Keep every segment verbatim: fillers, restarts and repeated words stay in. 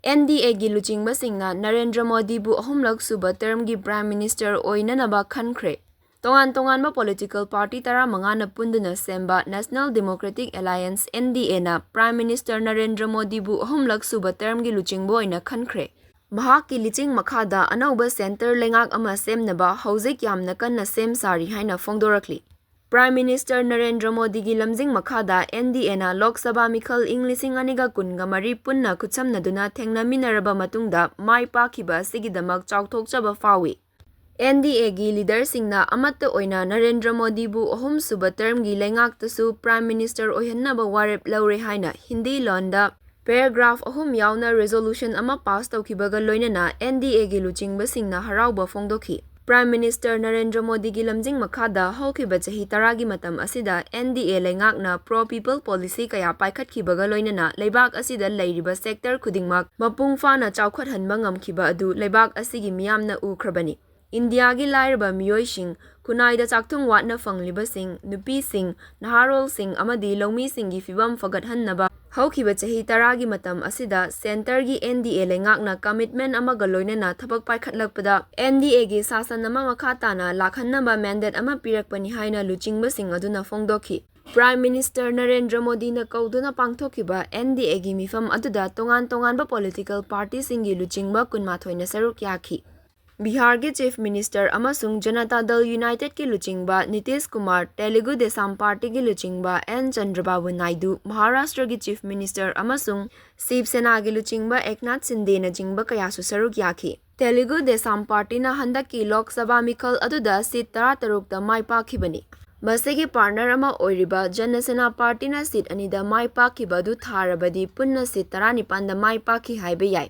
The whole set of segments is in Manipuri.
NDAꯒꯤ ꯂꯨꯆꯤꯡꯕꯁꯤꯡꯅ ꯅꯔꯦꯟꯗ꯭ꯔ ꯃꯣꯗꯤꯕꯨ ꯑꯍꯨꯝꯂꯛ ꯁꯨꯕ termꯒꯤ Prime Minister ꯑꯣꯏꯅꯅꯕ ꯈꯟꯈ꯭ꯔꯦ꯫ ꯇꯣꯉꯥꯟ ꯇꯣꯉꯥꯟꯕ political party ꯇꯔꯥꯃꯉꯥꯅ ꯄꯨꯟꯗꯨꯅ ꯁꯦꯝꯕ National Democratic Alliance, NDAꯅ Prime Minister Narendra ꯃꯣꯗꯤꯕꯨ ꯑꯍꯨꯝꯂꯛ ꯁꯨꯕ termꯒꯤ ꯂꯨꯆꯤꯡꯕ ꯑꯣꯏꯅ ꯈꯟꯈ꯭ꯔꯦ꯫ ꯃꯍꯥꯛꯀꯤ ꯂꯤꯆꯤꯡ ꯃꯈꯥꯗ ꯑꯅꯧꯕ centre ꯂꯩꯉꯥꯛ ꯑꯃ ꯁꯦꯝꯅꯕ ꯍꯧꯖꯤꯛ ꯌꯥꯝꯅ ꯀꯟꯅ ꯁꯦꯝ ꯁꯥꯔꯤ ꯍꯥꯏꯅ ꯐꯣꯡꯗꯣꯔꯛꯂꯤ꯫ Prime Minister ꯅꯔꯦꯟꯗ꯭ꯔ ꯃꯣꯗꯤꯒꯤ ꯂꯝꯖꯤꯡ ꯃꯈꯥꯗ NDAꯅ ꯂꯣꯛ ꯁꯚꯥ ꯃꯤꯈꯜ ꯏꯪ ꯂꯤꯁꯤꯡ ꯑꯅꯤꯒ ꯀꯨꯟꯒ ꯃꯔꯤ ꯄꯨꯟꯅ ꯈꯨꯠꯁꯝꯅꯗꯨꯅ ꯊꯦꯡꯅꯃꯤꯟꯅꯔꯕ ꯃꯇꯨꯡꯗ ꯃꯥꯏ ꯄꯥꯛꯈꯤꯕ ꯑꯁꯤꯒꯤꯗꯃꯛ ꯆꯥꯎꯊꯣꯛꯆꯕ ꯐꯥꯎꯏ꯫ NDAꯒꯤ leaderꯁꯤꯡꯅ ꯑꯃꯠꯇ ꯑꯣꯏꯅ ꯅꯔꯦꯟꯗ꯭ꯔ ꯃꯣꯗꯤꯕꯨ ꯑꯍꯨꯝꯁꯨꯕ termꯒꯤ ꯂꯩꯉꯥꯛꯇꯁꯨ Prime Minister ꯑꯣꯏꯍꯟꯅꯕ ꯋꯥꯔꯦꯞ ꯂꯧꯔꯦ ꯍꯥꯏꯅ ꯍꯤꯟꯗꯤ ꯂꯣꯟꯗ paragraph ꯑꯍꯨꯝ ꯌꯥꯎꯅ resolution ꯑꯃ pass ꯇꯧꯈꯤꯕꯒ ꯂꯣꯏꯅꯅ NDAꯒꯤ ꯂꯨꯆꯤꯡꯕꯁꯤꯡꯅ ꯍꯔꯥꯎꯕ ꯐꯣꯡꯗꯣꯛꯈꯤ꯫ Prime Minister ꯅꯔꯦꯟꯗ꯭ꯔ ꯃꯣꯗꯤꯒꯤ ꯂꯝꯖꯤꯡ ꯃꯈꯥꯗ ꯍꯧꯈꯤꯕ ꯆꯍꯤ ꯇꯔꯥꯒꯤ ꯃꯇꯝ ꯑꯁꯤꯗ NDA ꯂꯩꯉꯥꯛꯅ pro people policy ꯀꯌꯥ ꯄꯥꯏꯈꯠꯈꯤꯕꯒ ꯂꯣꯏꯅꯅ ꯂꯩꯕꯥꯛ ꯑꯁꯤꯗ ꯂꯩꯔꯤꯕ sector ꯈꯨꯗꯤꯡꯃꯛ ꯃꯄꯨꯡ ꯐꯥꯅ ꯆꯥꯎꯈꯠꯍꯟꯕ ꯉꯝꯈꯤꯕ ꯑꯗꯨ ꯂꯩꯕꯥꯛ ꯑꯁꯤꯒꯤ ꯃꯤꯌꯥꯝꯅ ꯎꯈ꯭ꯔꯕꯅꯤ꯫ ꯏꯟꯗꯤꯌꯥꯒꯤ ꯂꯥꯏꯔꯕ ꯃꯤꯑꯣꯏꯁꯤꯡ, ꯈꯨꯟꯅꯥꯏꯗ ꯆꯥꯛꯊꯨꯡ ꯋꯥꯠꯅ ꯐꯪꯂꯤꯕꯁꯤꯡ, ꯅꯨꯄꯤꯁꯤꯡ, ꯅꯍꯥꯔꯣꯜꯁꯤꯡ ꯑꯃꯗꯤ ꯂꯧꯃꯤꯁꯤꯡꯒꯤ ꯐꯤꯚꯝ ꯐꯒꯠꯍꯟꯅꯕ ꯍꯧꯈꯤꯕ ꯆꯍꯤ ꯇꯔꯥꯒꯤ ꯃꯇꯝ ꯑꯁꯤꯗ centreꯒꯤ NDA ꯂꯩꯉꯥꯛꯅ commitment ꯑꯃꯒ ꯂꯣꯏꯅꯅ ꯊꯕꯛ ꯄꯥꯏꯈꯠꯂꯛꯄꯗ NDAꯒꯤ ꯁꯥꯁꯟ ꯑꯃ ꯃꯈꯥ ꯇꯥꯅ ꯂꯥꯛꯍꯟꯅꯕ mandate ꯑꯃ ꯄꯤꯔꯛꯄꯅꯤ ꯍꯥꯏꯅ ꯂꯨꯆꯤꯡꯕꯁꯤꯡ ꯑꯗꯨꯅ ꯐꯣꯡꯗꯣꯛꯈꯤ꯫ Prime Minister ꯅꯔꯦꯟꯗ꯭ꯔ ꯃꯣꯗꯤꯅ ꯀꯧꯗꯨꯅ ꯄꯥꯡꯊꯣꯛꯈꯤꯕ NDAꯒꯤ ꯃꯤꯐꯝ ꯑꯗꯨꯗ ꯇꯣꯉꯥꯟ ꯇꯣꯉꯥꯟꯕ political partyꯁꯤꯡꯒꯤ ꯂꯨꯆꯤꯡꯕ ꯀꯨꯟꯃꯥꯊꯣꯏꯅ ꯁꯔꯨꯛ ꯌꯥꯈꯤ꯫ ꯕꯤꯍꯥꯔꯒꯤ Chief Minister ꯑꯃꯁꯨꯡ ꯖꯅꯇꯥ ꯗꯜ Unitedꯀꯤ ꯂꯨꯆꯤꯡꯕ ꯅꯤꯇꯤꯁ ꯀꯨꯃꯥꯔ, ꯇꯦꯂꯨꯒꯨ ꯗꯦꯁꯝ ꯄꯥꯔꯇꯤꯒꯤ ꯂꯨꯆꯤꯡꯕ ꯑꯦꯟ ꯆꯟꯗ꯭ꯔꯕꯥꯕꯨ ꯅꯥꯏꯗꯨ, ꯃꯍꯥꯔꯥꯁꯇ꯭ꯔꯒꯤ Chief Minister ꯑꯃꯁꯨꯡ ꯁꯤꯕ ꯁꯦꯅꯥꯒꯤ ꯂꯨꯆꯤꯡꯕ ꯑꯦꯛꯅꯥꯊ ꯁꯤꯟꯗꯦꯅꯆꯤꯡꯕ ꯀꯌꯥꯁꯨ ꯁꯔꯨꯛ ꯌꯥꯈꯤ꯫ ꯇꯦꯂꯨꯒꯨ ꯗꯦꯁꯝ ꯄꯥꯔꯇꯤꯅ ꯍꯟꯗꯛꯀꯤ ꯂꯣꯛ ꯁꯚꯥ ꯃꯤꯈꯜ ꯑꯗꯨꯗ seat ꯇꯔꯥꯇꯔꯨꯛꯇ ꯃꯥꯏ ꯄꯥꯛꯈꯤꯕꯅꯤ꯫ ꯃꯁꯤꯒꯤ partner ꯑꯃ ꯑꯣꯏꯔꯤꯕ ꯖꯅꯁꯦꯅꯥ ꯄꯥꯔꯇꯤꯅ seat ꯑꯅꯤꯗ ꯃꯥꯏ ꯄꯥꯛꯈꯤꯕ ꯑꯗꯨ ꯊꯥꯔꯕꯗꯤ ꯄꯨꯟꯅ seat ꯇꯔꯥꯅꯤꯄꯥꯟꯗ ꯃꯥꯏ ꯄꯥꯛꯈꯤ ꯍꯥꯏꯕ ꯌꯥꯏ꯫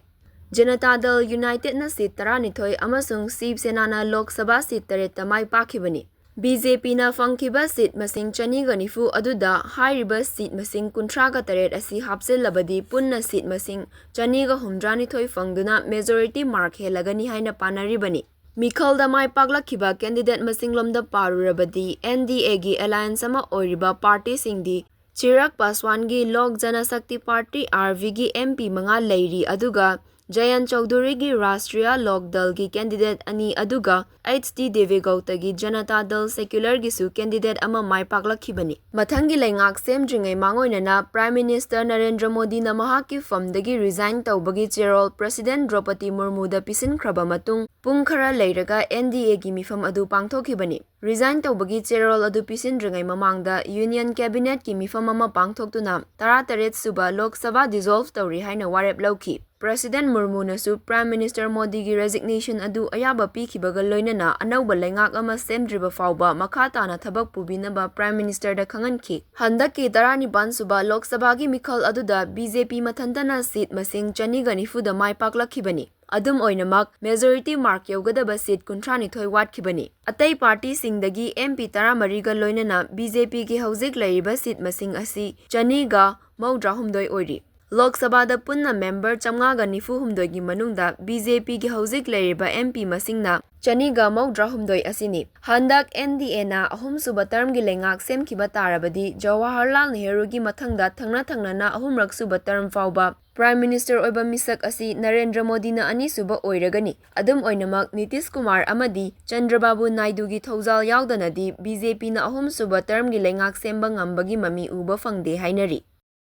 ꯖꯅꯇꯥ ꯗꯜ Unitedꯅ seat ꯇꯔꯥꯅꯤꯊꯣꯏ ꯑꯃꯁꯨꯡ ꯁꯤꯕ ꯁꯦꯅꯥꯅ ꯂꯣꯛ ꯁꯚꯥ seat ꯇꯔꯦꯠꯇ ꯃꯥꯏ ꯄꯥꯛꯈꯤꯕꯅꯤ꯫ BJPꯅ ꯐꯪꯈꯤꯕ seat ꯃꯁꯤꯡ ꯆꯅꯤꯒ ꯅꯤꯐꯨ ꯑꯗꯨꯗ ꯍꯥꯏꯔꯤꯕ seat ꯃꯁꯤꯡ ꯀꯨꯟꯊ꯭ꯔꯥꯒ ꯇꯔꯦꯠ ꯑꯁꯤ ꯍꯥꯞꯆꯤꯜꯂꯕꯗꯤ ꯄꯨꯟꯅ seat ꯃꯁꯤꯡ ꯆꯅꯤꯒ ꯍꯨꯝꯗ꯭ꯔꯥꯅꯤꯊꯣꯏ ꯐꯪꯗꯨꯅ majority mark ꯍꯦꯜꯂꯒꯅꯤ ꯍꯥꯏꯅ ꯄꯥꯅꯔꯤꯕꯅꯤ꯫ ꯃꯤꯈꯜꯗ ꯃꯥꯏ ꯄꯥꯛꯂꯛꯈꯤꯕ candidate ꯃꯁꯤꯡꯂꯣꯝꯗ ꯄꯥꯔꯨꯔꯕꯗꯤ NDAꯒꯤ alliance ꯑꯃ ꯑꯣꯏꯔꯤꯕ partyꯁꯤꯡꯗꯤ ꯆꯤꯔꯥꯒ ꯄꯥꯁꯋꯥꯟꯒꯤ ꯂꯣꯛ ꯖꯅꯁꯛꯇꯤ ꯄꯥꯔꯇꯤ, RV, ꯒꯤ MP ꯃꯉꯥ ꯂꯩꯔꯤ, ꯑꯗꯨꯒ ꯖꯌꯟ ꯆꯧꯙꯨꯔꯤꯒꯤ ꯔꯥꯁꯇ꯭ꯔꯤꯌꯥ ꯂꯣꯛ ꯗꯜꯒꯤ candidate ꯑꯅꯤ, ꯑꯗꯨꯒ H.T. ꯗꯦꯕꯦꯒꯧꯇꯒꯤ ꯖꯅꯇꯥ ꯗꯜ ꯁꯦꯀ꯭ꯌꯨꯂꯔꯒꯤꯁꯨ candidate ꯑꯃ ꯃꯥꯏ ꯄꯥꯛꯂꯛꯈꯤꯕꯅꯤ꯫ ꯃꯊꯪꯒꯤ ꯂꯩꯉꯥꯛ ꯁꯦꯝꯗ꯭ꯔꯤꯉꯩ ꯃꯥꯡꯑꯣꯏꯅꯅ Prime Minister ꯅꯔꯦꯟꯗ꯭ꯔ ꯃꯣꯗꯤꯅ ꯃꯍꯥꯛꯀꯤ ꯐꯝꯗꯒꯤ resign ꯇꯧꯕꯒꯤ ꯆꯦꯔꯣꯜ President ꯗ꯭ꯔꯧꯄꯗꯤ ꯃꯨꯔꯃꯨꯗ ꯄꯤꯁꯤꯟꯈ꯭ꯔꯕ ꯃꯇꯨꯡ, ꯄꯨꯡ ꯈꯔ ꯂꯩꯔꯒ NDAꯒꯤ ꯃꯤꯐꯝ ꯑꯗꯨ ꯄꯥꯡꯊꯣꯛꯈꯤꯕꯅꯤ꯫ Resign ꯇꯧꯕꯒꯤ ꯆꯦꯔꯣꯜ ꯑꯗꯨ ꯄꯤꯁꯤꯟꯗ꯭ꯔꯤꯉꯩ ꯃꯃꯥꯡꯗ Union Cabinetꯀꯤ ꯃꯤꯐꯝ ꯑꯃ ꯄꯥꯡꯊꯣꯛꯇꯨꯅ ꯇꯔꯥꯇꯔꯦꯠ ꯁꯨꯕ ꯂꯣꯛ ꯁꯚꯥ dissolve ꯇꯧꯔꯦ ꯍꯥꯏꯅ ꯋꯥꯔꯦꯞ ꯂꯧꯈꯤ꯫ President ꯃꯨꯔꯃꯨꯅꯁꯨ Prime Minister ꯃꯣꯗꯤꯒꯤ resignation ꯑꯗꯨ ꯑꯌꯥꯕ ꯄꯤꯈꯤꯕꯒ ꯂꯣꯏꯅꯅ ꯑꯅꯧꯕ ꯂꯩꯉꯥꯛ ꯑꯃ ꯁꯦꯝꯗ꯭ꯔꯤꯕ ꯐꯥꯎꯕ ꯃꯈꯥ ꯇꯥꯅ ꯊꯕꯛ ꯄꯨꯕꯤꯅꯕ Prime Ministerꯗ ꯈꯪꯍꯟꯈꯤ꯫ ꯍꯟꯗꯛꯀꯤ ꯇꯔꯥꯅꯤꯄꯥꯟ ꯁꯨꯕ ꯂꯣꯛ ꯁꯚꯥꯒꯤ ꯃꯤꯈꯜ ꯑꯗꯨꯗ BJP ꯃꯊꯟꯇꯅ seat ꯃꯁꯤꯡ ꯆꯅꯤꯒ ꯅꯤꯐꯨꯗ ꯃꯥꯏ ꯄꯥꯛꯂꯛꯈꯤꯕꯅꯤ꯫ ꯑꯗꯨꯝ ꯑꯣꯏꯅꯃꯛ, majority mark ꯌꯧꯒꯗꯕ seat ꯀꯨꯟꯊ꯭ꯔꯥꯅꯤꯊꯣꯏ ꯋꯥꯠꯈꯤꯕꯅꯤ꯫ ꯑꯇꯩ ꯄꯥꯔꯇꯤꯁꯤꯡꯗꯒꯤ MP ꯇꯔꯥꯃꯔꯤꯒ ꯂꯣꯏꯅꯅ BJPꯒꯤ ꯍꯧꯖꯤꯛ ꯂꯩꯔꯤꯕ seat ꯃꯁꯤꯡ ꯑꯁꯤ ꯆꯅꯤꯒ ꯃꯧꯗ꯭ꯔꯥꯍꯨꯝꯗꯣꯏ ꯑꯣꯏꯔꯤ꯫ ꯂꯣꯛ ꯁꯚꯥꯗ ꯄꯨꯟꯅ member ꯆꯥꯝꯃꯉꯥꯒ ꯅꯤꯐꯨ ꯍꯨꯝꯗꯣꯏꯒꯤ ꯃꯅꯨꯡꯗ BJPꯒꯤ ꯍꯧꯖꯤꯛ ꯂꯩꯔꯤꯕ MP ꯃꯁꯤꯡꯅ ꯆꯅꯤꯒ ꯃꯧꯗ꯭ꯔꯥ ꯍꯨꯝꯗꯣꯏ ꯑꯁꯤꯅꯤ꯫ ꯍꯟꯗꯛ NDAꯅ ꯑꯍꯨꯝꯁꯨꯕ termꯒꯤ ꯂꯩꯉꯥꯛ ꯁꯦꯝꯈꯤꯕ ꯇꯥꯔꯕꯗꯤ, ꯖꯋꯥꯍꯔꯂꯥꯜ ꯅꯦꯍꯔꯨꯒꯤ ꯃꯊꯪꯗ ꯊꯪꯅ ꯊꯪꯅꯅ ꯑꯍꯨꯝꯔꯛ ꯁꯨꯕ term ꯐꯥꯎꯕ Prime Minister ꯑꯣꯏꯕ ꯃꯤꯁꯛ ꯑꯁꯤ ꯅꯔꯦꯟꯗ꯭ꯔ ꯃꯣꯗꯤꯅ ꯑꯅꯤꯁꯨꯕ ꯑꯣꯏꯔꯒꯅꯤ꯫ ꯑꯗꯨꯝ ꯑꯣꯏꯅꯃꯛ, ꯅꯤꯇꯤꯁ ꯀꯨꯃꯥꯔ ꯑꯃꯗꯤ ꯆꯟꯗ꯭ꯔꯕꯥꯕꯨ ꯅꯥꯏꯗꯨꯒꯤ ꯊꯧꯖꯥꯜ ꯌꯥꯎꯗꯅꯗꯤ BJPꯅ ꯑꯍꯨꯝꯁꯨꯕ termꯒꯤ ꯂꯩꯉꯥꯛ ꯁꯦꯝꯕ ꯉꯝꯕꯒꯤ ꯃꯃꯤ ꯎꯕ ꯐꯪꯗꯦ ꯍꯥꯏꯅꯔꯤ꯫